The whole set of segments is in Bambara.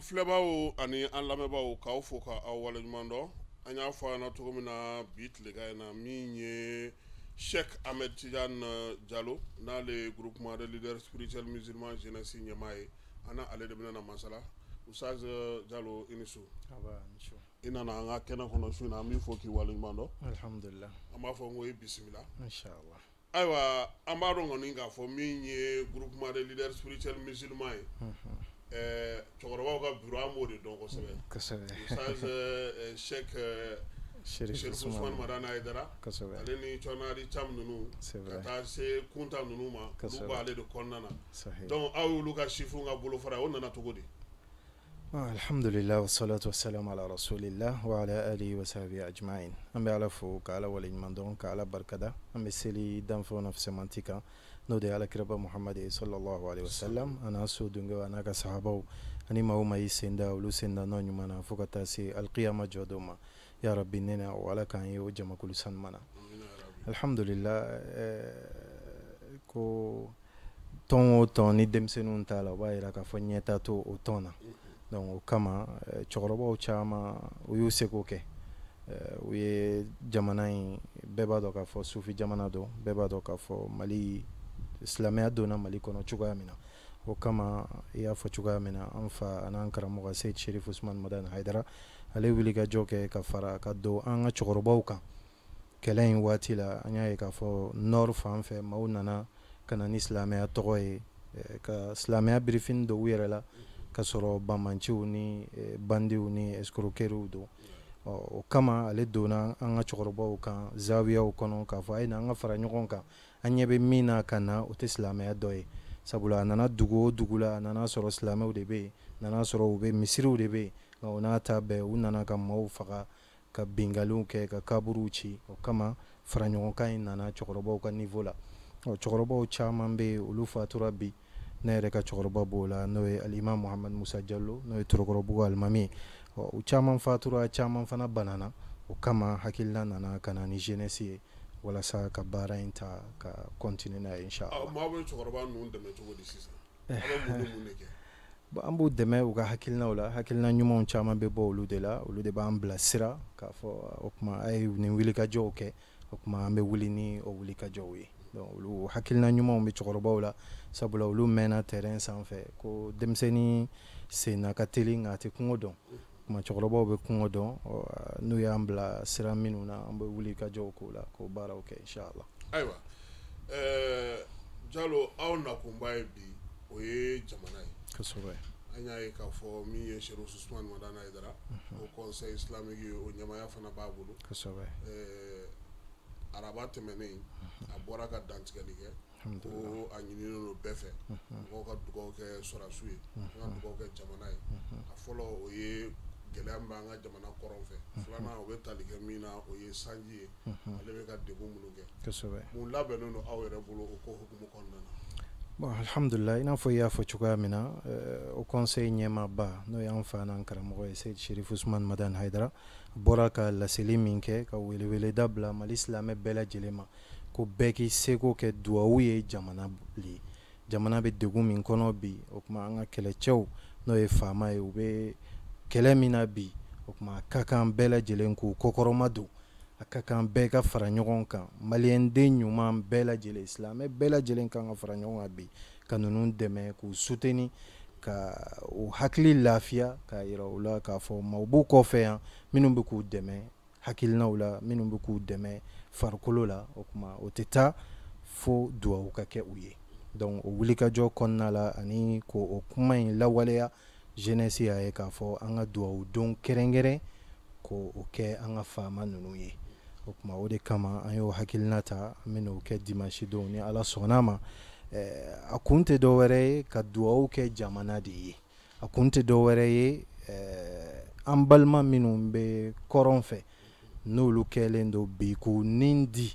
Filɛbaaw ani an lamɛnbaaw, k'aw fo ka aw waleɲuman dɔn. An y'a fɔ an na cogo min na bi tilegan in na, min ye Cheikh Ahmed Tidiane Diallo, n'ale ye Groupement de leaders spirituels musulmans jeunesse ɲɛmaa ye, an ale de bɛna na masala. Ustaz Diallo, i ni su. I nana an ka kɛnɛ kɔnɔ su in na, an b'i fo k'i waleɲuman dɔn. Alhamdulillah. An b'a fɔ n ko i bisimila. Inshallah. Ayiwa, an b'a dɔn kɔni k'a fɔ min ye Groupement de leaders spirituels musulmans ye, cɛkɔrɔbaw ka bureau, an b'o de dɔn kosɛbɛ. Ustaz Cheikh Chérif Ousmane Madani Haidara, ale ni Chonari Cham ninnu, ka taa se Kunta ninnu ma, olu b'ale de kɔnɔna na. Donc aw y'olu ka sifinw ka bolofara, o nana cogo di? Alhamdulillah, wassalatu wassalamu ala rasulillah wa ala alihi wa sahbihi ajma'in. An bɛ Ala fo ka Ala waleɲuman dɔn, ka Ala barikada. An bɛ seli danfɛnw na fisamanti kan, n'o de ye Alakiraba Muhamad ye sallallahu alaihi wasallam, a n'a so dunkew, a n'a ka sahabaw, ani maa o maa y'i sen da olu sen da nɔ ɲuman na fo ka taa se alkiyama jɔ don ma. Ya Rabbi, ne na o Ala k'an ye o jamakulu sanuman na. Alhamdulillah. Ko tɔn o tɔn ni denmisɛnninw t'a la, o b'a yira k'a fɔ ɲɛta t'o o tɔn na. Donc o kama, cɛkɔrɔbaw caman u y'u seko kɛ. U ye jamana in, bɛɛ b'a dɔn k'a fɔ sufi jamana don, bɛɛ b'a dɔn k'a fɔ Mali silamɛya donna Mali kɔnɔ cogoya min na. O kama, i y'a fɔ cogoya min na, an fa an'an karamɔgɔ Seyid Sherif Ousmane Madani Haidara, ale wuli ka jɔ kɛ ka fara ka don an ka cɛkɔrɔbaw kan kɛlɛ in waati la. An y'a ye k'a fɔ nord fan fɛ, maaw nana ka na ni silamɛya tɔgɔ ye, ka silamɛya birifini don u yɛrɛ la, ka sɔrɔ banbanciw ni bandiw ni escroqueries don. O kama, ale donna an ka cɛkɔrɔbaw kan zawiyaw kɔnɔ k'a fɔ a ye na an ka fara ɲɔgɔn kan, an ɲɛ bɛ min na ka na, o tɛ silamɛya dɔ ye. Sabula a nana dugu o dugu la, a nana sɔrɔ silamɛw de bɛ yen, a nana sɔrɔ u bɛ misiriw de bɛ yen, nka o n'a ta bɛɛ, u nana ka maaw faga, ka bingaliw kɛ, ka kaburuw ci. O kama, fara ɲɔgɔnkan in nana cɛkɔrɔbaw ka niveau la. Ɔ, cɛkɔrɔbaw caman bɛ yen, olu fatura bi. Ne yɛrɛ ka cɛkɔrɔba b'o la, n'o ye alimam Muhamad Musa Jalo, n'o ye Torokɔrɔbugu alimami ye. Ɔ, u caman fatura, caman fana banana. O kama, hakilina nana ka na ni jeunesse ye walasa ka baara in ta ka continuer n'a ye, inshallah. Maaw bɛ cɛkɔrɔba ninnu dɛmɛ cogo di sisan? Aw bɛ mun ni mun de kɛ? Bon, an b'u dɛmɛ u ka hakilinaw la. Hakilina ɲumanw caman bɛ bɔ olu de la. Olu de b'an bilasira k'a fɔ o tuma a ye nin wulikajɔw kɛ, o tuma an bɛ wuli ni o wulikajɔw ye. Donc olu hakilina ɲumanw bɛ cɛkɔrɔbaw la, sabula olu mɛnna terrain sanfɛ. Ko denmisɛnnin senna ka teli, nka a tɛ kungo dɔn. Tuma cɛkɔrɔbaw bɛ kungo dɔn. N'u y'an bila sira minnu na, an bɛ wulikajɔw k'o la, k'o baaraw kɛ, inshallah. Ayiwa, Jalo, aw nakunba ye bi, o ye jamana ye. An y'a ye k'a fɔ min ye Chérif Ousmane Madani Haidara, Haut Conseil islamique ye, o ɲɛmaaya fana b'a bolo. Araba tɛmɛnen, a bɔra ka dantigɛli kɛ ko a ɲininen don bɛɛ fɛ, mɔgɔw ka dugawu kɛ sɔrɔdasiw ye, an ka dugawu kɛ jamana ye. A fɔlɔ, o ye gɛlɛya min b'an ka jamana kɔrɔn fɛ. Filanan, o bɛ tali kɛ min na, o ye sanji ye, ale bɛ ka degun minnu kɛ. Mun labɛnnen don aw yɛrɛ bolo o ko hukumu kɔnɔna na? Bon, alhamdulillah, i n'a fɔ i y'a fɔ cogoya min na, Haut Conseil ɲɛmaaba, n'o y'an fa n'an karamɔgɔ ye Seyid Chérif Ousmane Madani Haidara, bɔra ka laseli min kɛ, ka weleweleda bila Mali silamɛ bɛɛ lajɛlen ma, ko bɛɛ k'i seko kɛ duwawu ye jamana ye, jamana bɛ degun min kɔnɔ bi. O tuma an ka kɛlɛcɛw, n'o ye faama ye, u bɛ kɛlɛ min na bi, o tuma a ka kan bɛɛ lajɛlen k'u kɔkɔrɔma don. A ka kan bɛɛ ka fara ɲɔgɔn kan. Maliyɛnden ɲuman bɛɛ lajɛlen, silamɛ bɛɛ lajɛlen kan ka fara ɲɔgɔn kan bi ka ninnu dɛmɛ, k'u soutenir, ka u hakili lafiya, k'a yira u la k'a fɔ maaw b'u kɔfɛ yan minnu bɛ k'u dɛmɛ hakilinaw la, minnu bɛ k'u dɛmɛ farikolo la. O tuma o tɛ taa fo duwawu ka kɛ u ye. Donc o wulikajɔ kɔnɔna la, ani k'o kuma in lawaleya, jeunesse y'a ye k'a fɔ an ka duwawu don kɛrɛnkɛrɛn k'o kɛ an ka faama ninnu ye. O tuma o de kama an y'o hakilina ta, an bɛn'o kɛ dimanche don ni Ala sɔnna ma. A kun tɛ dɔwɛrɛ ye ka duwawu kɛ jamana de ye. A kun tɛ dɔwɛrɛ ye, an balima minnu bɛ kɔrɔn fɛ, n'olu kɛlen don bi k'u nin di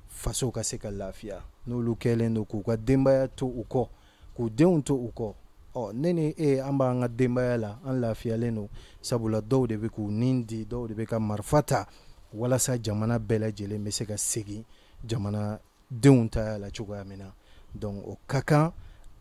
faso ka se ka lafiya, n'olu kɛlen don k'u ka denbaya to u kɔ, k'u denw to u kɔ. Ɔ, ne ni e, an b'an ka denbaya la, an lafiyalen don, sabula dɔw de bɛ k'u nin di, dɔw de bɛ ka marifa ta walasa jamana bɛɛ lajɛlen bɛ se ka segin jamana denw ta la cogoya min na. Donc o ka kan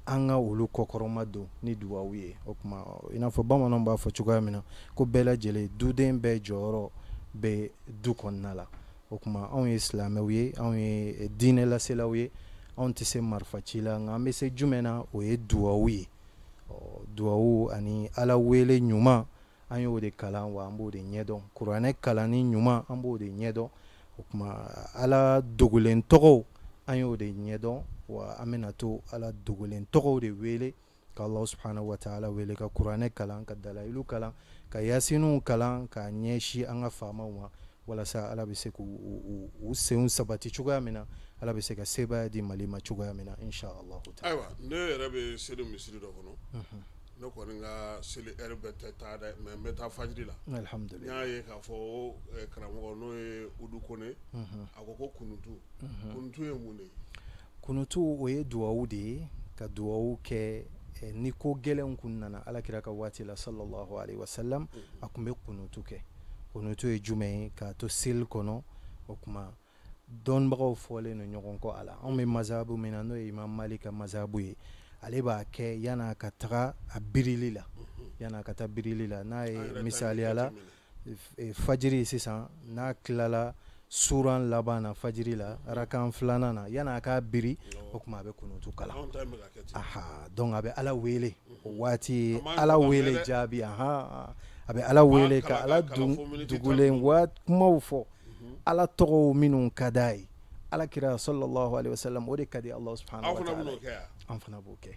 An ka olu kɔkɔrɔma don ni duwawu ye. O tuma, i n'a fɔ bamananw b'a fɔ cogoya min na ko bɛɛ lajɛlen, duden bɛɛ jɔyɔrɔ bɛ du kɔnɔna la. O tuma, anw ye silamɛw ye, anw ye diinɛ laselaw ye. Anw tɛ se marifa ci la, nka an bɛ se jumɛn na? O ye duwawu ye. Duwawu ani Ala wele ɲuman, an y'o de kalan, wa an b'o de ɲɛdɔn. Kuranɛ kalanni ɲuman, an b'o de ɲɛdɔn. O tuma, Ala dogolen tɔgɔw, an y'o de ɲɛdɔn, wa an bɛna to Ala dogolen tɔgɔw de wele, ka Allah subhanahu wa ta'ala wele, ka kuranɛ kalan, ka dalayilu kalan, ka yasiniw kalan, ka ɲɛsin an ka faamaw ma, walasa Ala bɛ se k'u u senw sabati cogoya min na, Ala bɛ se ka sebaaya di Mali ma cogoya min na, inshallah. Ayiwa, ne yɛrɛ bɛ seli misiri dɔ kɔnɔ. Ne kɔni ka seli heure bɛɛ tɛ taa dɛ, mais n bɛ taa fajiri la. Alhamdulillah. N y'a ye k'a fɔ karamɔgɔ, n'o ye Udu Kone, a ko kunutu. Kunutu ye mun de ye? Kunutu, o ye duwawu de ye, ka duwawu kɛ ni ko gɛlɛnw kun nana. Ala kira ka waati la, sallallahu alaihi wasallam, a kun bɛ kunutu kɛ. Kunutu ye jumɛn ye? K'a to seli kɔnɔ. O tuma, dɔnnibagaw fɔlen don ɲɔgɔn kɔ a la. Anw bɛ mazabu min na, n'o ye Imam Malik ka mazabu ye, ale b'a kɛ yan'a ka taga a birili la, yan'a ka taa birili la. N'a ye, misaliya la, fajiri sisan, n'a tilala suran laban na fajiri la, rakan filanan na, yan'a k'a biri, o tuma a bɛ kunutu kalan. Aha, donc a bɛ Ala wele o waati, Ala wele jaabi. Aha, a bɛ Ala wele ka Ala dugulen wa kumaw fɔ, Ala tɔgɔw minnu ka d'a ye. Ala kira sallallahu alaihi wasallam, o de ka di Allah subhanahu wa ta'ala. An fana b'o kɛ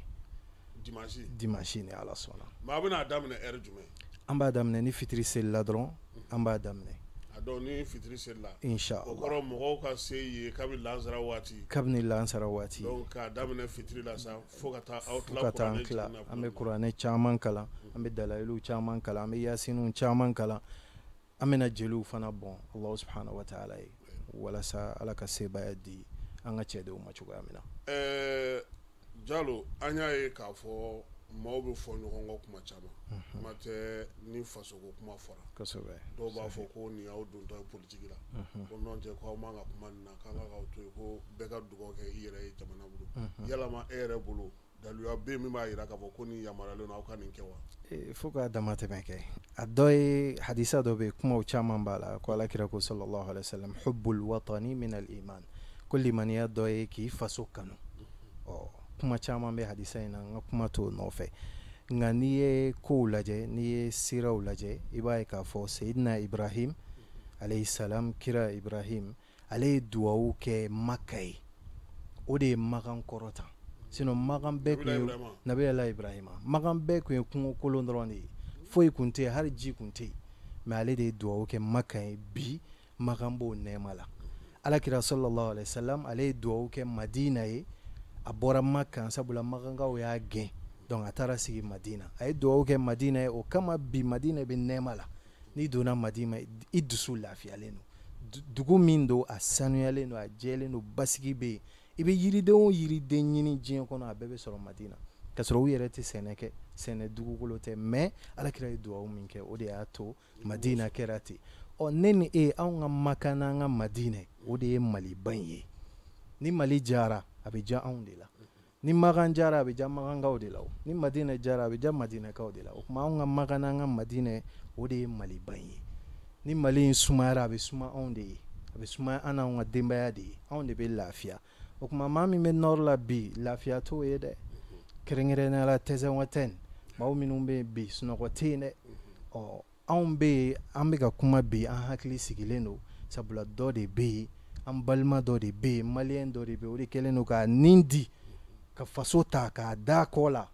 dimanche, ni Ala sɔnna. Mais a bɛna daminɛ heure jumɛn? An b'a daminɛ ni fitiri selila dɔrɔn, an b'a daminɛ. A dɔn ni fitiri selila. Inshallah. O kɔrɔ, mɔgɔw ka se yen kabini lansara waati. Kabini lansara waati. Donc k'a daminɛ fitiri la sa, fo ka taa aw tila. Fo ka taa an tila. An bɛ kuranɛ caman kalan, an bɛ dalayilu caman kalan, an bɛ yasiniw caman kalan, an bɛna jeliw fana bɔn Allah subhanahu wa ta'ala ye, walasa Ala ka sebaaya di an ka cɛdenw ma cogoya min na. Jalo, an y'a ye k'a fɔ maaw bɛ fɔ ɲɔgɔn kɔ kuma caman, kuma tɛ ni fasoko kuma fɔra. Dɔw b'a fɔ ko nin y'aw dontɔ ye politiki la, ko n'o tɛ ko aw man ka kuma nin na, k'an ka k'aw to yen, ko bɛɛ ka dugawu kɛ i yɛrɛ ye jamana bolo. Yalama e yɛrɛ bolo, daluya bɛ min b'a jira k'a fɔ ko nin yamaruyalen don aw ka nin kɛ wa? Fo k'a dama tɛmɛ kɛ. A dɔ ye hadisa dɔ bɛ yen, kumaw caman b'a la, ko Ala kira ko sallallahu alaihi wasallam: hubbul watani min al iman, ko limaniya dɔ ye k'i faso kanu. Ɔ, kuma caman bɛ hadisa in na, n ka kuma t'o nɔfɛ. Nka n'i ye kow lajɛ, n'i ye siraw lajɛ, i b'a ye k'a fɔ Seyidina Ibrahim alayhi salam, kira Ibrahim, ale ye duwawu kɛ Maka ye. O de ye Makan kɔrɔta. Sinon Makan bɛɛ kun ye, Nabiyala Ibrahima, Makan bɛɛ kun ye kungo kolon dɔrɔn de ye, foyi kun tɛ yen, hali ji kun tɛ yen. Mais ale de ye duwawu kɛ Maka ye. Bi Makan b'o nɛɛma la. Alakira sallallahu alaihi wasallam, ale ye duwawu kɛ Madina ye. A bɔra Makan, sabula Makankaw y'a gɛn, donc a taara sigi Madina. A ye duwawu kɛ Madina ye, o kama bi Madina bɛ nɛɛma la. N'i donna Madina, i dusu lafiyalen don. Dugu min don, a sanuyalen don, a jɛlen don, basigi bɛ yen. I bɛ yiriden o yiriden ɲini diɲɛ kɔnɔ, a bɛɛ bɛ sɔrɔ Madina, ka sɔrɔ u yɛrɛ tɛ sɛnɛ kɛ, sɛnɛ dugukolo tɛ. Mais Alakira ye duwawu min kɛ, o de y'a to Madina kɛra ten. Ɔ, ne ni e, anw ka Makan n'an ka Madina, o de ye Maliba in ye. Ni Mali jara, a bɛ diya anw de la. Ni Makan jara, a bɛ diya Makankaw de la. Ni Madina jara, a bɛ diya Madinakaw de la. O tuma, anw ka Makan n'an ka Madina, o de ye Maliba in ye. Ni Mali in sumayara, a bɛ suma anw de ye, a bɛ suma an n'anw ka denbaya de ye, anw de bɛ lafiya. O tuma, maa min bɛ nord la bi, lafiya t'o ye dɛ. Kɛrɛnkɛrɛnnenya la Tɛzɛnwatɛn, maaw minnu bɛ yen bi, sunɔgɔ tɛ yen dɛ. Ɔ, anw bɛ yen, an bɛ ka kuma bi, an hakili sigilen don, sabula dɔ de bɛ yen, an balima dɔ de bɛ yen, maliyɛn dɔ de bɛ yen, o de kɛlen don k'a nin di ka faso ta k'a da kɔ la,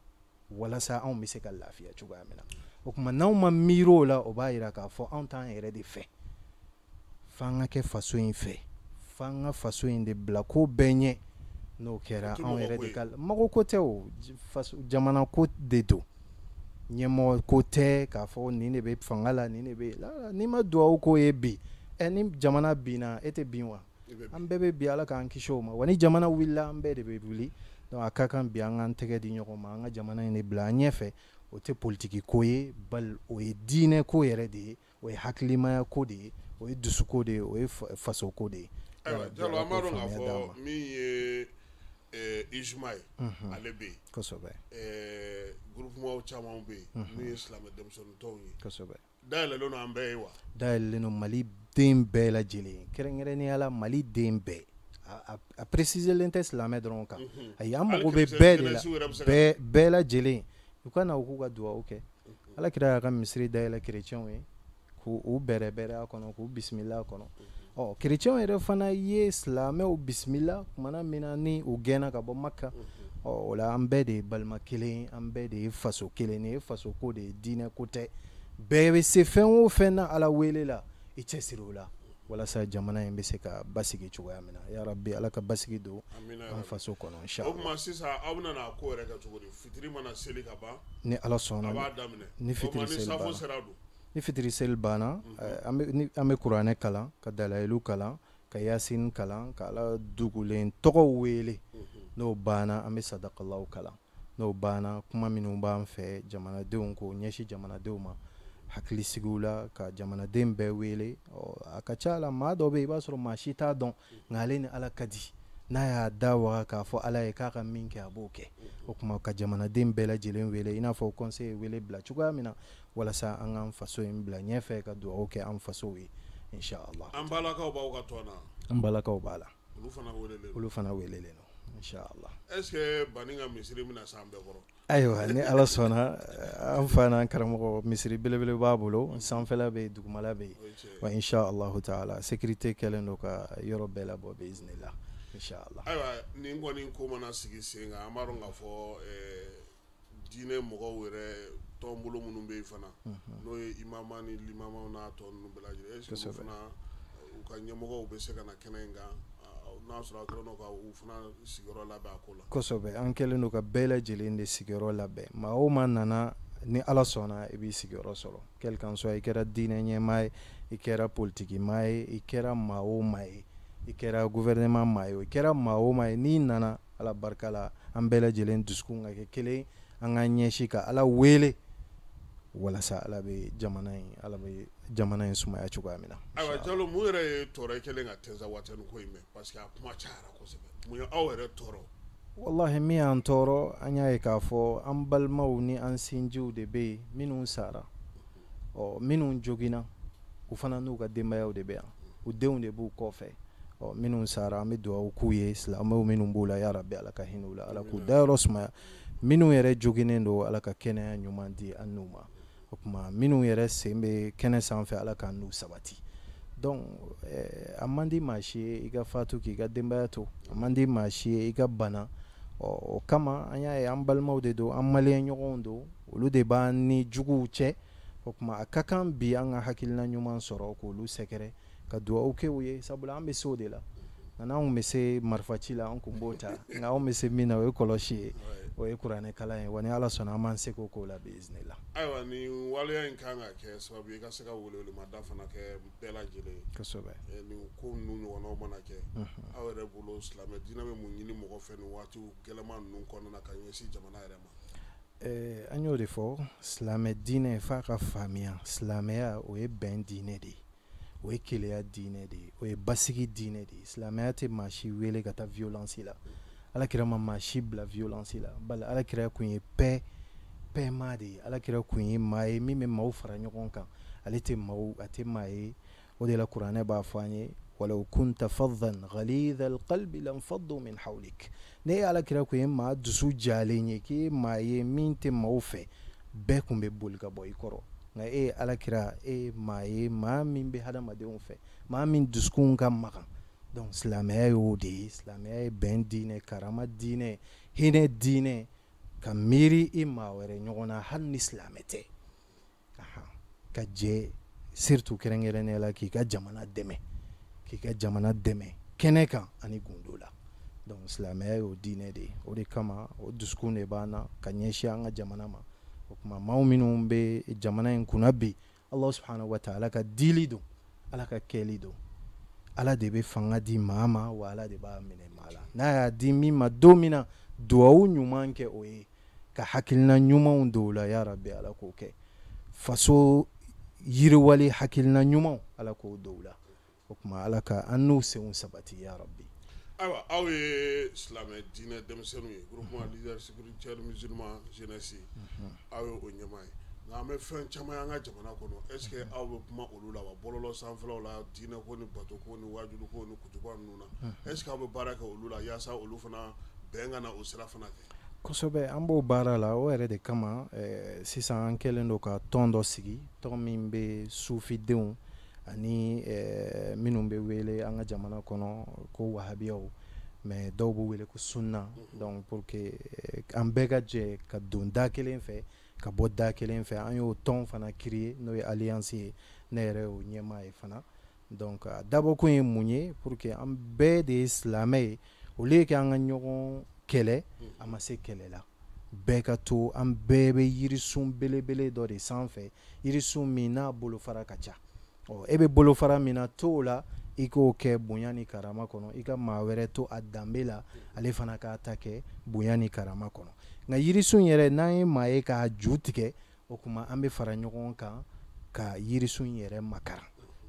walasa anw bɛ se ka lafiya cogoya min na. O tuma, n'anw ma miiri o la, o b'a jira k'a fɔ anw t'an yɛrɛ de fɛ. F'an ka kɛ faso in fɛ, f'an ka faso in de bila ko bɛɛ ɲɛ. N'o kɛra, anw yɛrɛ de ka mago ko tɛ, o faso jamana ko de don. Ɲɛmɔgɔ ko tɛ k'a fɔ nin de bɛ fanga la, nin de bɛ la. N'i ma duwawu k'o ye bi, ɛ, ni jamana binna, e tɛ bin wa? An bɛɛ bɛ bi, Ala k'an kisi o ma. Wa ni jamana wulila, an bɛɛ de bɛ wuli. Donc a ka kan bi an k'an tɛgɛ di ɲɔgɔn ma, an ka jamana in de bila an ɲɛfɛ. O tɛ politiki ko ye, bali o ye diinɛ ko yɛrɛ de ye, o ye hakilimaya ko de ye, o ye dusuko de ye, o ye faso ko de ye. Ayiwa Jalo, an b'a dɔn k'a fɔ min ye UJMA ye, ale bɛ yen. Kosɛbɛ. Groupement caman bɛ yen min ye silamɛ denmisɛnnin tɔnw ye. Kosɛbɛ. Dayɛlɛlen don an bɛɛ ye wa? Dayɛlɛlen don Mali den bɛɛ lajɛlen, kɛrɛnkɛrɛnnenya la Mali den bɛɛ. A précisélen tɛ silamɛ dɔrɔn kan. Ayi, an mago bɛ bɛɛ de la, bɛɛ lajɛlen. U ka na u k'u ka dugawu kɛ. Ala kira y'a ka misiri dayɛlɛ kerecɛnw ye, k'u bɛrɛbɛrɛ a kɔnɔ, k'u bisimila a kɔnɔ. Ɔ, kerecɛnw yɛrɛ fana ye silamɛw bisimila kumana min na ni u gɛnna ka bɔ Maka. Ɔ, o la an bɛɛ de ye balima kelen, an bɛɛ de ye faso kelen ye, faso ko de ye, diinɛ ko tɛ. Bɛɛ bɛ se fɛn o fɛn na Ala wele la, i cɛsiri o la walasa jamana in bɛ se ka basigi cogoya min na. Ya Rabbi, Ala ka basigi don an faso kɔnɔ, inchallah. O tuma sisan aw bɛna n'a ko yɛrɛ kɛ cogo di? Fitiri mana seli ka ban, ni Ala sɔnna, a b'a daminɛ. Ni fitiri seli banna, ni fitiri seli banna, an bɛ kuranɛ kalan, ka dalayilu kalan, ka yasin kalan, ka Ala dugulen tɔgɔw wele. N'o banna, an bɛ sadakalaw kalan. N'o banna, kuma minnu b'an fɛ jamanadenw k'o ɲɛsin jamanadenw ma, hakilisigiw la, ka jamanaden bɛɛ wele. A ka ca la, maa dɔ bɛ yen, i b'a sɔrɔ maa si t'a dɔn, nka ale ni Ala ka di. N'a y'a da waga k'a fɔ Ala ye k'a ka min kɛ, a b'o kɛ. O tuma ka jamanaden bɛɛ lajɛlen wele, i n'a fɔ conseil ye wele bila cogoya min na, walasa an k'an faso in bila ɲɛfɛ, ka dugawu kɛ an fasow ye, inshallah. An balakaw b'aw ka tɔn na? An balakaw b'a la. Olu fana welelen don. Olu fana welelen don, inshallah. Est ce que Bani ka misiri bɛna s'an bɛɛ kɔrɔ? Ayiwa, ni Ala sɔnna, an fa n'an karamɔgɔ misiri belebele b'a bolo, sanfɛla bɛ yen, dugumala bɛ yen. Wa inshallah taala, sécurité kɛlen don ka yɔrɔ bɛɛ labɔ bi iznillah, inshallah. Ayiwa, nin kɔni ko mana sigi sen kan, an b'a dɔn k'a fɔ diinɛ mɔgɔw yɛrɛ tɔnbolo minnu bɛ yen fana, n'o ye imama ni limamaw n'a tɔ ninnu bɛɛ lajɛlen, est ce que fana u ka ɲɛmɔgɔw bɛ se ka na kɛnɛ in kan, n'a sɔrɔ a kɛlen don ka u fana sigiyɔrɔ labɛn a ko la? Kosɛbɛ, an kɛlen don ka bɛɛ lajɛlen de sigiyɔrɔ labɛn. Maa o maa nana, ni Ala sɔnna, i b'i sigiyɔrɔ sɔrɔ. Quel qu'en soit, i kɛra diinɛ ɲɛmaa ye, i kɛra politiki maa ye, i kɛra maa o maa ye, i kɛra gouvernement maa ye, i kɛra maa o maa ye, n'i nana, Ala barika la, an bɛɛ lajɛlen dusukun ka kɛ kelen, an k'an ɲɛsin ka Ala wele walasa Ala bɛ jamana in, Ala bɛ jamana in sumaya cogoya min na. Ayiwa Jalo, mun yɛrɛ ye tɔɔrɔ kɛlen ka Tinzawatɛni ko in mɛn, parce que a kuma cayara kosɛbɛ, mun ye aw yɛrɛ tɔɔrɔ? Wallahi, min y'an tɔɔrɔ, an y'a ye k'a fɔ an balimaw ni an sinjiw de bɛ yen minnu sara, ɔ, minnu joginna, u fana n'u ka denbayaw de bɛ yan, u denw de b'u kɔfɛ. Ɔ, minnu sara, an bɛ dugawu k'u ye, silamɛw minnu b'u la, ya Rabbi, Ala ka hinɛ u la, Ala k'u dayɔrɔ sumaya. Minnu yɛrɛ joginnen don, Ala ka kɛnɛya ɲuman di an n'u ma. O tuma minnu yɛrɛ sen bɛ kɛnɛ sanfɛ, Ala k'an n'u sabati. Donc a man di maa si ye i ka fatu k'i ka denbaya to, a man di maa si ye i ka bana. Ɔ, o kama an y'a ye an balimaw de don, an maliyɛn ɲɔgɔnw don, olu de b'an ni juguw cɛ. O tuma a ka kan bi an ka hakilina ɲuman sɔrɔ k'olu sɛgɛrɛ, ka dugawu kɛ u ye, sabula an bɛ se o de la. Nka n'anw bɛ se marifaci la, an kun b'o ta, nka anw bɛ se min na, o ye kɔlɔsi ye, o ye kuranɛ kalan ye. Wa ni Ala sɔnna, an b'an seko k'o la bi iznillah. Ayiwa, nin waleya in kan ka kɛ sababu ye i ka se ka welewelemada fana kɛ bɛɛ lajɛlen ye. Kosɛbɛ. Nin ko ninnu ɲɔgɔnnaw mana kɛ, aw yɛrɛ bolo silamɛ diinɛ bɛ mun ɲini mɔgɔ fɛ nin waatiw gɛlɛman ninnu kɔnɔna na ka ɲɛsin jamana yɛrɛ ma? An y'o de fɔ, silamɛ diinɛ f'a ka faamuya, silamɛya o ye bɛn diinɛ de ye, o ye keleya diinɛ de ye, o ye basigi diinɛ de ye. Silamɛya tɛ maa si wele ka taa violence la. Ala kira ma maa si bila violence la, bali Ala kira kun ye paix maa de ye. Ala kira kun ye maa ye min bɛ maaw fara ɲɔgɔn kan, ale tɛ maaw, a tɛ maa ye. O de la kuranɛ b'a fɔ an ye, walaw kunta faddan ghalidha alqalbi lanfaddu min hawlik. Ne ye Ala kira kun ye maa dusu jalen ye, k'i ye maa ye min tɛ maaw fɛ, bɛɛ kun bɛ boli ka bɔ i kɔrɔ. Nka e ye Ala kira, e ye maa ye maa min bɛ hadamadenw fɛ, maa min dusukun ka magan. Donc silamɛya y'o de ye. Silamɛya ye bɛn diinɛ, karama diinɛ, hinɛ diinɛ, ka miiri i maa wɛrɛ ɲɔgɔn na hali ni silamɛ tɛ. Ka jɛ surtout kɛrɛnkɛrɛnnenya la k'i ka jamana dɛmɛ, k'i ka jamana dɛmɛ kɛnɛ kan ani gundo la. Donc silamɛya y'o diinɛ de ye. O de kama o dusukun de b'an na ka ɲɛsin an ka jamana ma. O tuma maaw minnu bɛ jamana in kunna bi, Allah subhanahu wa ta'ala ka dili don, Ala ka kɛli don. Ala de bɛ fanga di maa ma, wa Ala de b'a minɛ maa la. N'a y'a di min ma don min na, duwawu ɲuman kɛ o ye, ka hakilina ɲumanw don o la, ya Rabbi, Ala k'o kɛ. Faso yiriwali hakilina ɲumanw, Ala k'o don o la. O tuma Ala ka an n'u senw sabati, ya Rabbi. Ayiwa, aw ye silamɛ diinɛ denmisɛnninw ye, groupement leader spirituel musulman jeunesse, aw ye o ɲɛmaa ye. Nka an bɛ fɛn caman y'an ka jamana kɔnɔ, est ce que aw bɛ kuma olu la wa? Bɔlɔlɔ sanfɛlaw la, diinɛ ko ni bato ko ni wajulu ko ni kutuba ninnu na, est ce que aw bɛ baara kɛ olu la yaasa olu fana bɛn ka na o sira fana kɛ? Kosɛbɛ, an b'o baara la. O yɛrɛ de kama sisan an kɛlen don ka tɔn dɔ sigi, tɔn min bɛ sufidenw ani minnu bɛ wele an ka jamana kɔnɔ ko wahabiyaw, mais dɔw b'u wele ko sunna. Donc pour que an bɛɛ ka jɛ ka don da kelen fɛ, ka bɔ da kelen fɛ, an y'o tɔn fana créer, n'o ye alliance ye. Ne yɛrɛ y'o ɲɛmaa ye fana. Donc a dabɔkun ye mun ye? Pour que an bɛɛ de ye silamɛ ye, au lieu que an ka ɲɔgɔn kɛlɛ, a ma se kɛlɛ la, bɛɛ ka to, an bɛɛ bɛ yirisun belebele dɔ de sanfɛ, yirisun min n'a bolofara ka ca. Ɔ, e bɛ bolofara min na, to o la, i k'o kɛ bonya ni karama kɔnɔ, i ka maa wɛrɛ to a danbe la, ale fana k'a ta kɛ bonya ni karama kɔnɔ. Nka yirisun yɛrɛ, n'an ye maa ye k'a ju tigɛ, o tuma an bɛ fara ɲɔgɔn kan ka yirisun yɛrɛ makaran.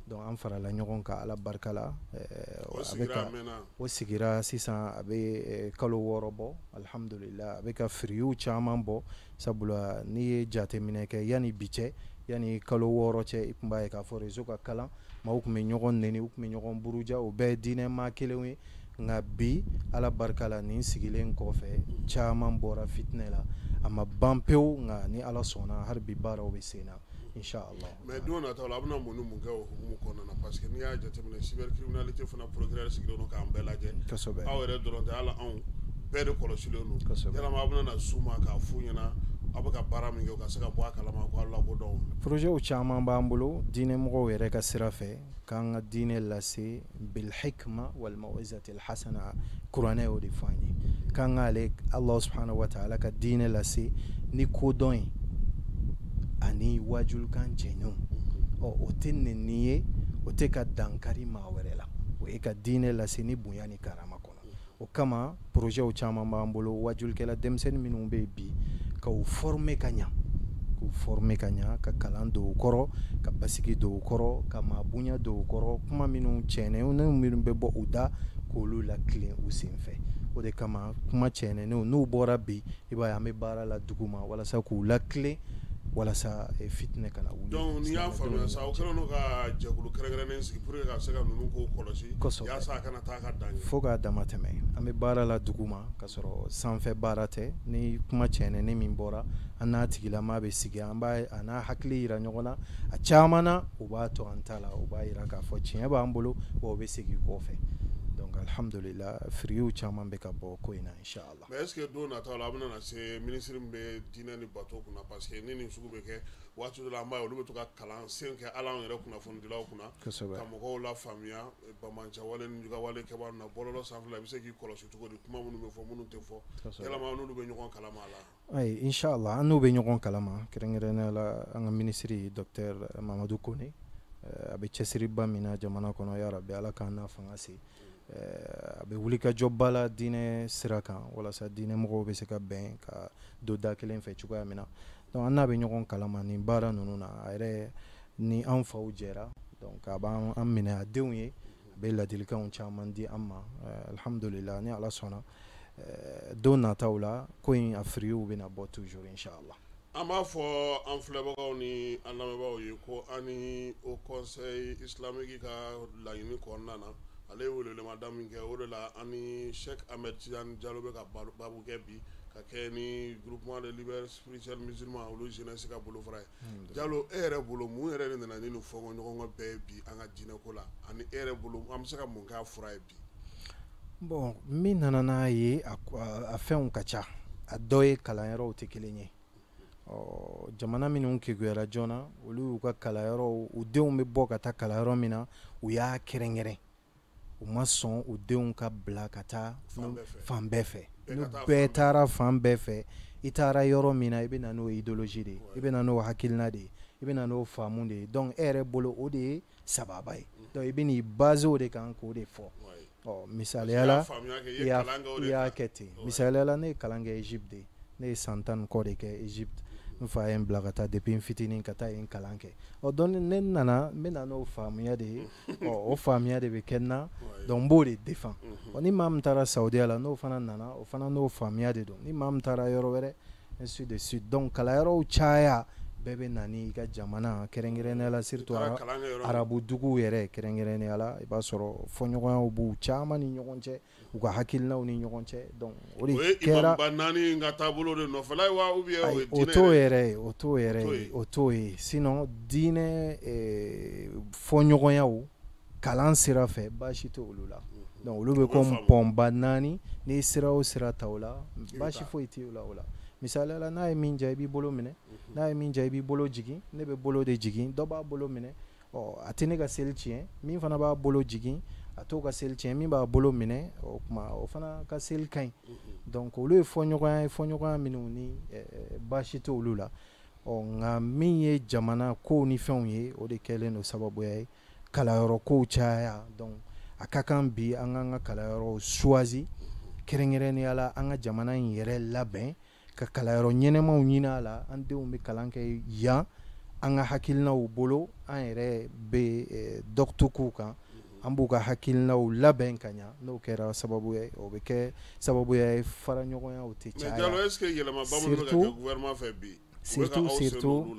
Donc an farala ɲɔgɔn kan, Ala barika la, a bɛ ka o sigira sisan, a bɛ kalo 6 bɔ, alhamdulillah, a bɛ ka fruits caman bɔ. Sabula n'i ye jateminɛ kɛ, yanni bi cɛ, yanni kalo 6 cɛ, i tun b'a ye k'a fɔ réseau ka kalan, maaw tun bɛ ɲɔgɔn neni, u tun bɛ ɲɔgɔn buruja, o bɛɛ ye diinɛ maa kelenw ye. Nka bi, Ala barika la, nin sigilen kɔfɛ, caman bɔra fitinɛ la. A ma ban pewu, nka ni Ala sɔnna, hali bi baaraw bɛ sen na, inshallah. Mais don nataw la, a bɛna mun ni mun kɛ o hukumu kɔnɔna na? Parce que n'i y'a jateminɛ, cybercriminalité fana, procureur sigilen don k'an bɛɛ lajɛ. Aw yɛrɛ dɔrɔn tɛ, hali anw bɛɛ de kɔlɔsilen don. Yalama aw bɛna na s'u ma k'a f'u ɲɛna aw bɛ ka baara min kɛ, u ka se ka bɔ a kalama k'aw lakodɔn? Projet caman b'an bolo diinɛmɔgɔw yɛrɛ ka sira fɛ, k'an ka diinɛ lase bil hikma wal mawizati al hasana. Kuranɛ y'o de fɔ an ye, k'an k'ale Allah subhanahu wa ta'ala ka diinɛ lase ni kodɔn ye ani wajulukan cɛɲɛw. Ɔ, o tɛ nɛni ye, o tɛ ka dankari maa wɛrɛ la, o ye ka diinɛ lase ni bonya ni karama kɔnɔ. O kama projet caman b'an bolo, wajulikɛla denmisɛnnin minnu bɛ yen bi, ka u former ka ɲa, k'u former ka ɲa, ka kalan don u kɔrɔ, ka basigi don u kɔrɔ, ka maa bonya don u kɔrɔ, kuma minnu cɛnenw minnu bɛ bɔ u da, k'olu latilen u sen fɛ. O de kama kuma cɛnenw n'u bɔra bi, i b'a ye an bɛ baara la dugu ma walasa k'u latilen, walasa fitinɛ kana wuli. Donc n'i y'a faamuya sa, aw kɛlen don ka jɛkulu kɛrɛnkɛrɛnnen sigi pour que ka se ka ninnu kow kɔlɔsi yaasa a kana taa ka dan ye. Fo k'a dama tɛmɛ, an bɛ baara la dugu ma, k'a sɔrɔ sanfɛ baara tɛ. Ni kuma cɛnɛni min bɔra, an n'a tigilama bɛ sigi, an b'a a n'a hakili yira ɲɔgɔn na. A caman na, u b'a to an ta la, u b'a yira k'a fɔ tiɲɛ b'an bolo, wa u bɛ segin kɔfɛ. Donc alhamdulillah, fruits caman bɛ ka bɔ ko in na, inshallah. Mais est ce que don nataw la, a bɛna na se ministre min bɛ diinɛ ni bato kunna? Parce que ni nin sugu bɛ kɛ waati dɔ la, an b'a ye olu bɛ to ka kalansen kɛ hali anw yɛrɛ kunnafonidilaw kunna, ka mɔgɔw la faamuya bamancɛwale ni jugawale kɛbaa na bɔlɔlɔ sanfɛ, i bɛ se k'i kɔlɔsi cogo di, kuma minnu bɛ fɔ, minnu tɛ fɔ, yalama n'olu bɛ ɲɔgɔn kalama a la? Ayi, inshallah, an n'u bɛ ɲɔgɔn kalama, kɛrɛnkɛrɛnnenya la an ka ministre docteur Mamadu Kone, a bɛ cɛsiriba min na jamana kɔnɔ, ya Rabi, Ala k'an n'a fanga se. A bɛ wulikajɔba la diinɛ sira kan, walasa diinɛ mɔgɔw bɛ se ka bɛn ka don da kelen fɛ cogoya min na. Donc an n'a bɛ ɲɔgɔn kalama nin baara ninnu na. A yɛrɛ ni an faw jɛra, donc a b'an minɛ a denw ye, a bɛ ladilikanw caman di an ma. Alhamdulillah, ni Ala sɔnna, don nataw la, ko in a fruits bɛna bɔ toujours, inshallah. An b'a fɔ an filɛbagaw ni an lamɛnbagaw ye ko an ni Haut Conseil islamique ka laɲini kɔnɔna na, ale ye welewelemada min kɛ, o de la an ni Cheikh Ahmed Tidiane Diallo bɛ ka baabu kɛ bi, ka kɛ ni groupement de leaders spirituels musulmans, olu jeunesse ka bolofara ye. Diallo, e yɛrɛ bolo, mun yɛrɛ de nana ni nin fɔnkɔɲɔgɔnkɔ bɛɛ ye bi an ka diinɛ ko la? Ani e yɛrɛ bolo, an bɛ se ka mun k'a fura ye bi? Bon, min nana n'a ye, a fɛnw ka ca. A dɔ ye kalanyɔrɔw tɛ kelen ye. Ɔ, jamana minnu kekuyara joona, olu y'u ka kalanyɔrɔw, u denw bɛ bɔ ka taa kalanyɔrɔ min na, u y'a kɛrɛnkɛrɛn, u ma sɔn u denw ka bila ka taa fan bɛɛ fɛ. N'u bɛɛ taara fan bɛɛ fɛ, i taara yɔrɔ min na, i bɛ na n'o idéologie de ye, i bɛ na n'o hakilina de ye, i bɛ na n'o faamu de ye. Donc e yɛrɛ bolo, o de ye sababa ye. Donc i bɛ n'i baser o de kan k'o de fɔ. Ɔ, misaliya la, i y'a kɛ ten. Misaliya la, ne ye kalan kɛ Égypte de, ne ye san 10 ni kɔ de kɛ Égypte. N fa ye n bila ka taa depuis n fitinin ka taa yen kalan kɛ. Ɔ donc ne nana, n bɛ na n'o faamuya de ye. Ɔ o faamuya de bɛ kɛ n na, donc n b'o de défend. Ɔ ni maa min taara Saudiya la, n'o fana nana, o fana n'o faamuya de don. Ni maa min taara yɔrɔ wɛrɛ, ainsi de suite. Donc kalanyɔrɔw caya, bɛɛ bɛ na n'i ka jamana, kɛrɛnkɛrɛnnenya la surtout arabu duguw yɛrɛ, kɛrɛnkɛrɛnnenya la i b'a sɔrɔ fɔɲɔgɔnyaw b'u caman ni ɲɔgɔn cɛ, u ka hakilinaw ni ɲɔgɔn cɛ. Donc o de kɛra. O ye imamba naani ka taabolo de nɔfɛla ye wa ou bien o ye diinɛ yɛrɛ? O t'o yɛrɛ ye, o t'o yɛrɛ ye, o t'o ye. Sinon diinɛ fɔɲɔgɔnyaw kalan sira fɛ baasi tɛ olu la. Donc olu bɛ komi pɔnba naani, n'i sira o sira ta o la, baasi foyi tɛ o la o la. Misaliya la, n'a ye min diya i b'i bolo minɛ, n'a ye min diya i b'i bolo jigin. Ne bɛ bolo de jigin, dɔ b'a bolo minɛ, ɔ a tɛ ne ka seli tiɲɛ. Min fana b'a bolo jigin, a t'o ka seli tiɲɛ. Min b'a bolo minɛ, o tuma o fana ka seli ka ɲi. Donc olu ye fɔɲɔgɔnya ye, fɔɲɔgɔnya minnu ni baasi tɛ olu la. Ɔ nka min ye jamana kow ni fɛnw ye, o de kɛlen don sababuya ye kalanyɔrɔ kow caya. Donc a ka kan bi an k'an ka kalanyɔrɔw choisi, kɛrɛnkɛrɛnnenya la an ka jamana in yɛrɛ labɛn ka kalanyɔrɔ ɲɛnɛmaw ɲini a la. An denw bɛ kalan kɛ yan, an ka hakilinaw bolo, an yɛrɛ bɛ dɔgɔtu k'u kan, an b'u ka hakilinaw labɛn ka ɲa. N'o kɛra sababu ye, o bɛ kɛ sababuya ye fara ɲɔgɔnyaw tɛ caya. Mais Jalo, est ce que yɛlɛmaba minnu bɛ ka kɛ gouvernement fɛ bi, surtout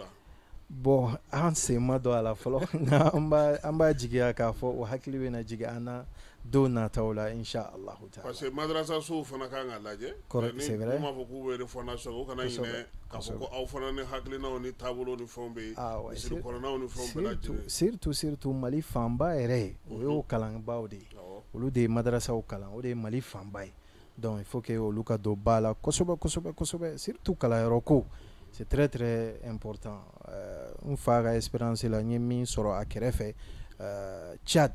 bon, an sen ma don a la fɔlɔ, nka an b'a jigiya k'a fɔ o hakili bɛ na jigin an na don nataw la, insha Allahu taala. Parce que madrasa sow fana kan ka lajɛ. Correct, c'est vrai. Ni m'a fɔ k'u bɛ refondation, o kana ɲinɛ k'a fɔ ko aw fana ni hakilinaw ni taabolo ni fɛnw bɛ yen, misiri kɔnɔnaw ni fɛnw bɛɛ lajɛlen. Surtout Mali fanba yɛrɛ, o y'o kalanbaw de ye. Olu de ye madrasaw kalan, o de ye Mali fanba ye. Donc il faut que olu ka don ba la kosɛbɛ kosɛbɛ kosɛbɛ, surtout kalanyɔrɔ ko. C'est très très important. N fa ka expérience la, n ye min sɔrɔ a kɛrɛfɛ, Tchad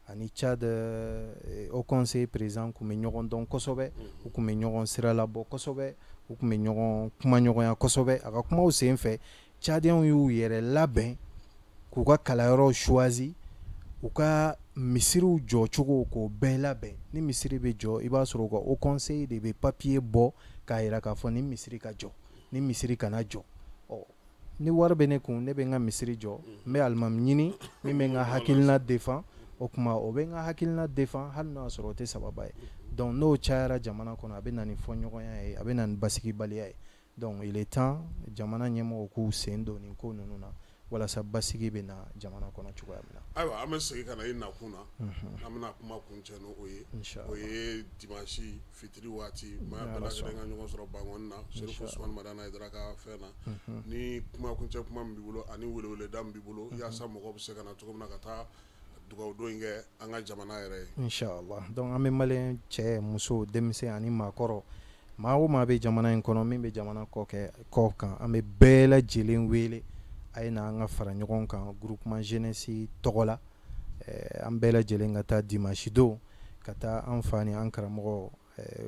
ani Tchad Haut Conseil président tun bɛ ɲɔgɔn dɔn kosɛbɛ, u tun bɛ ɲɔgɔn sira labɔ kosɛbɛ, u tun bɛ ɲɔgɔn kumaɲɔgɔnya kosɛbɛ. A ka kumaw sen fɛ, Tchadiens y'u yɛrɛ labɛn k'u ka kalanyɔrɔ choisi, u ka misiriw jɔcogo k'o bɛɛ labɛn. Ni misiri bɛ jɔ, i b'a sɔrɔ u ka Haut Conseil de bɛ papier bɔ k'a jira k'a fɔ ni misiri ka jɔ, ni misiri kana jɔ. Ɔ ni wari bɛ ne kun, ne bɛ n ka misiri jɔ, n bɛ alimami ɲini min bɛ n ka hakilina défend, o tuma o bɛ n ka hakilina défend hali n'o y'a sɔrɔ o tɛ sababa ye. Donc n'o cayara jamana kɔnɔ, a bɛ na ni fɔɲɔgɔnya ye, a bɛ na ni basigibaliya ye. Donc il est temps jamana ɲɛmɔgɔw k'u sen don nin ko ninnu na, walasa basigi bɛ na jamana kɔnɔ cogoya min na. Ayiwa, an bɛ segin ka na i nakun na, an bɛna kuma kuncɛ n'o ye. O ye dimanche fitiri waati, maa bɛɛ lajɛlen ka ɲɔgɔn sɔrɔ Bankɔni na, Serifu Usumani Madani Hayidara ka fɛn na. Ni kuma kuncɛ kuma min b'i bolo ani weleweleda min b'i bolo, yaasa mɔgɔw bɛ se ka na cogo min na ka taa dugawu don in kɛ an ka jamana yɛrɛ ye. Inshallah. Donc an bɛ maliyɛn cɛ, muso, denmisɛn ani maakɔrɔ, maa o maa bɛ jamana in kɔnɔ, min bɛ jamana kɔ kan, an bɛ bɛɛ lajɛlen wele, a ye na an ka fara ɲɔgɔn kan groupement jeunesse tɔgɔ la. An bɛɛ lajɛlen ka taa dimanche don ka taa an fa ni an karamɔgɔ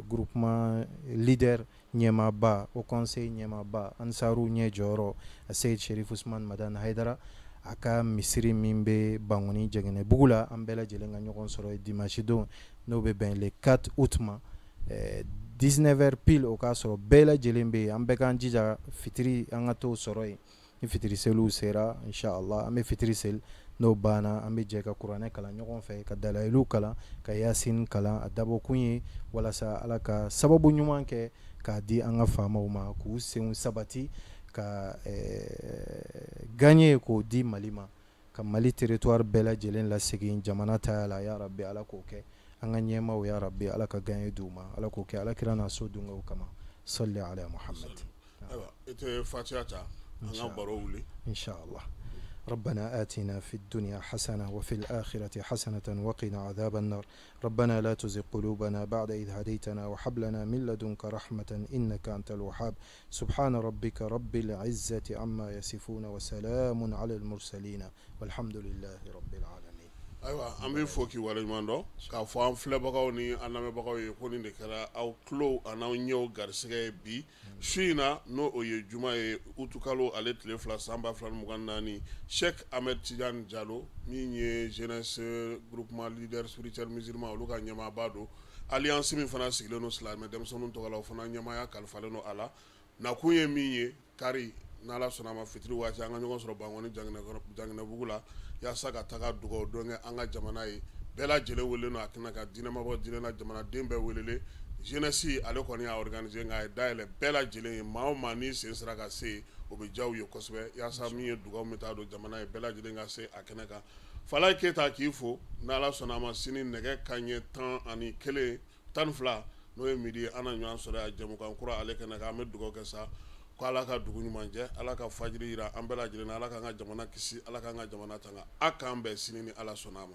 groupement leader ɲɛmaaba, Haut Conseil ɲɛmaaba, Ansaru ɲɛ jɔyɔrɔ, Seyid Sherif Usumani Madani Hayidara, a ka misiri min bɛ Bankɔni Jɛgɛnɛbugu la, an bɛɛ lajɛlen ka ɲɔgɔn sɔrɔ dimanche don, n'o bɛ bɛn le 4 août ma, 19h pile, o k'a sɔrɔ bɛɛ lajɛlen bɛ yen. An bɛɛ k'an jija fitiri an ka t'o sɔrɔ yen. Ni fitiri seliw sera, inshallah, an bɛ fitiri seli, n'o banna an bɛ jɛ ka kuranɛ kalan ɲɔgɔn fɛ, ka dalayilu kalan, ka yasin kalan. A dabɔkun ye walasa Ala ka sababu ɲuman kɛ k'a di an ka faamaw ma, k'u senw sabati, ka gagner k'o di Mali ma, ka Mali territoire bɛɛ lajɛlen lasegin jamana taya la. Ya Rabbi, Ala k'o kɛ. An ka ɲɛmaaw, ya Rabbi, Ala ka gagner d'u ma, Ala k'o kɛ Ala kira n'a so dungew kama. Salli ala Muhammad. Ayiwa, i tɛ Fatiha ta an ka baro wuli. Inshallah. ربنا آتنا في الدنيا حسنة وفي الآخرة حسنة وقنا عذاب النار. ربنا لا تزغ قلوبنا بعد إذ هديتنا وهب لنا من لدنك رحمة إنك أنت الوهاب. سبحان ربك رب العزة عما يصفون وسلام على المرسلين والحمد لله رب العالمين. Ayiwa, an bɛ fɔ k'i waleɲuman dɔn k'a fɔ an filɛbagaw ni an lamɛnbagaw ye ko nin de kɛra aw tulo an'aw ɲɛw garisɛgɛ ye bi su in na, n'o o ye juma ye, utukalo ale tile 2 san 2024. Cheikh Ahmed Tidiane Diallo, min ye jeunesse groupement leader spirituel musulman olu ka ɲɛmaaba don, alliance min fana sigilen don silamɛ denmisɛnninw tɔgɔ la, o fana ɲɛmaaya kalifalen don a la. Nakun ye min ye Kari, n'Ala sɔnna a ma, fitiri waati, an ka ɲɔgɔn sɔrɔ Bankɔni Janginɛbugu la, yaasa ka taga dugawu don kɛ an ka jamana ye. Bɛɛ lajɛlen welelen don a kɛnɛ kan, diinɛmabɔ, diinɛ jamanaden bɛɛ welelen. Jeunesse ale kɔni y'a organiser, nka a ye dayɛlɛ bɛɛ lajɛlen ye. Maa o maa n'i sen sera ka se, o bɛ diya u ye kosɛbɛ, yaasa min ye dugawu min taa don jamana ye, bɛɛ lajɛlen ka se a kɛnɛ kan. Falaye Keyita, k'i fo. N'Ala sɔnna a ma, sini nɛgɛ kanɲɛ 11, 12, n'o ye midi ye, an na ɲɔgɔn sɔrɔ yan jɛmukan kura ale kɛnɛ kan. An bɛ dugawu kɛ sa ko Ala ka dugu ɲuman jɛ, Ala ka fajiri yira an bɛɛ lajɛlen na, Ala k'an ka jamana kisi, Ala k'an ka jamana tanga. A k'an bɛn sini ni Ala sɔnna a ma.